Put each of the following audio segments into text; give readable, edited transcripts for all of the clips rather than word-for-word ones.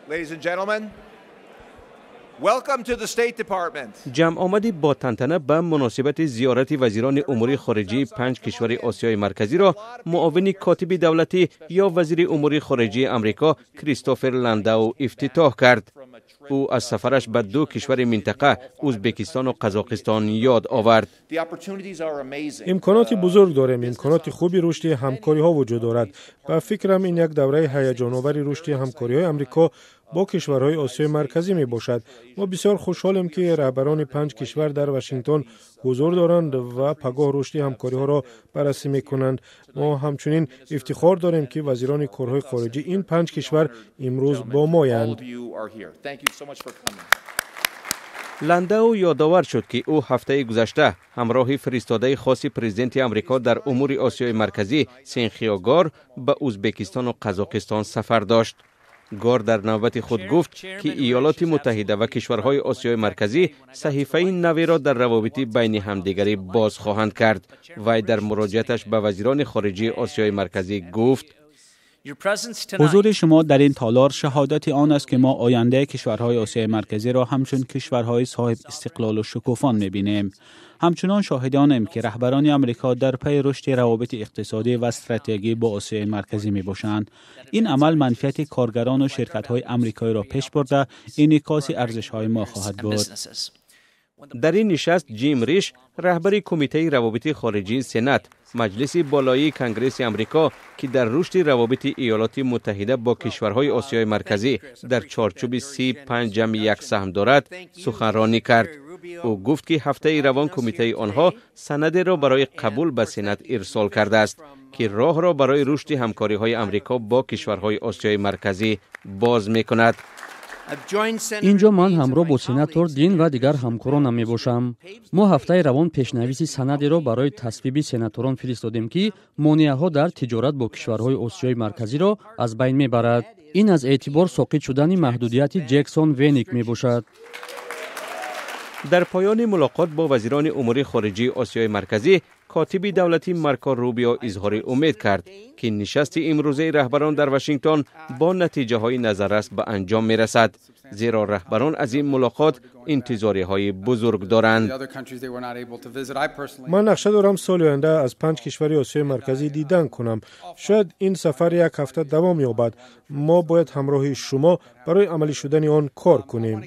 Ladies and gentlemen, welcome to the State Department. Ҷамъомади бо тантана ба муносибати зиёрати вазирони умури хориҷии панҷ кишвари Осиёи Марказиро муовини котиби давлатӣ ё вазири умури хориҷии Амрико Кристофер Ландау ифтитоҳ кард. Ӯ аз сафараш ба ду кишвари минтақа, Ӯзбекистону Қазоқистон, ёд овард. The opportunities are amazing. Имконоти бузург дорем, имконоти хуби рушди ҳамкориҳо вуҷуд дорад. Ба фикрам, ин як давраи ҳаяҷоновари рушди ҳамкориҳои Амрико бо кишварҳои Осиёи Марказӣ мебошад. Мо бисёр хушҳолем, ки раҳбарони панҷ кишвар дар Вашингтон ҳузур доранд ва пагоҳ рушди ҳамкориҳоро баррасӣ мекунанд. Мо ҳамчунин ифтихор дорем, ки вазирони корҳои хориҷии ин панҷ кишвар имрӯз бо моянд. All of you are here. Thank you so much for coming. Ландау ёдовар шуд, ки ӯ ҳафтаи гузашта ҳамроҳи фиристодаи хоси президенти Амрико дар умури Осиёи Марказӣ Синтия Гор ба Ӯзбекистону Қазоқистон сафар дошт. Гор дар навбати худ гуфт, ки Иёлоти Муттаҳида ва кишварҳои Осиёи Марказӣ саҳифаи наверо дар равобити байни ҳамдигарӣ боз хоҳанд кард. Вай дар муроҷиаташ ба вазирони хориҷии Осиёи Марказӣ гуфт: Your presence tonight ҳузури шумо дар ин толор шаҳодати он аст, ки мо ояндаи кишварҳои Осиёи Марказиро ҳамчун кишварҳои соҳиб истиқлолу шукуфон мебинем. Ҳамчунон шоҳидонем, ки раҳбарони Амрико дар пайи рушди равобити иқтисодӣ ва стратегӣ бо Осиёи Марказӣ мебошанд. Ин амал манфиати коргарону ширкатҳои амрикоиро пеш бурда, инъикоси арзишҳои мо хоҳад and буд. businesses. Дар ин нишаст Ҷим Риш, раҳбари Кумитаи равобити хориҷии Сенат, Маҷлиси болоии Конгресси Амрико, ки дар рушди равобити Иёлоти Муттаҳида бо кишварҳои Осиёи Марказӣ дар чорчӯби 35+1 саҳм дорад, суханронӣ кард. Ӯ гуфт, ки ҳафтаи равон кумитаи онҳо санадеро барои қабул ба Сенат ирсол кардааст, ки роҳро барои рушди ҳамкориҳои Амрико бо кишварҳои Осиёи Марказӣ боз мекунад. Ин ҷо ман ҳамроҳ бо сенатор Дин ва дигар ҳамкоронам мебошам. Мо ҳафтаи равон пешнависи санадеро барои тасвиби сенаторон фиристодем, ки монеаҳо дар тиҷорат бо кишварҳои Осиёи Марказиро аз байн мебарад. Ин аз эътибор соқит шудани маҳдудияти Ҷексон Веник мебошад. Дар поёни мулоқот бо вазирони умури хориҷии Осиёи Марказӣ котиби давлатӣ Марко Рубио изҳори умед кард, ки нишасти имрӯзаи раҳбарон дар Вашингтон бо натиҷаҳои назаррас ба анҷом мерасад, зеро раҳбарон аз ин мулоқот интизориҳои бузург доранд. Ман нақша дорам соли оянда аз панҷ кишвари Осиёи Марказӣ дидан кунам. Шояд ин сафар як ҳафта давом ёбад. Мо бояд ҳамроҳи шумо барои амалӣ шудани он кор кунем.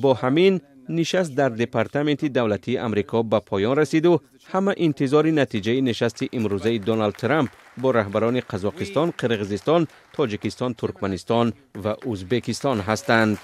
Бо ҳамин нишаст дар Департаменти давлатии Амрико ба поён расиду ҳама интизори натиҷаи нишасти имрӯзаи Доналд Трамп бо раҳбарони Қазоқистон, Қирғизистон, Тоҷикистон, Туркманистон ва Ӯзбекистон ҳастанд.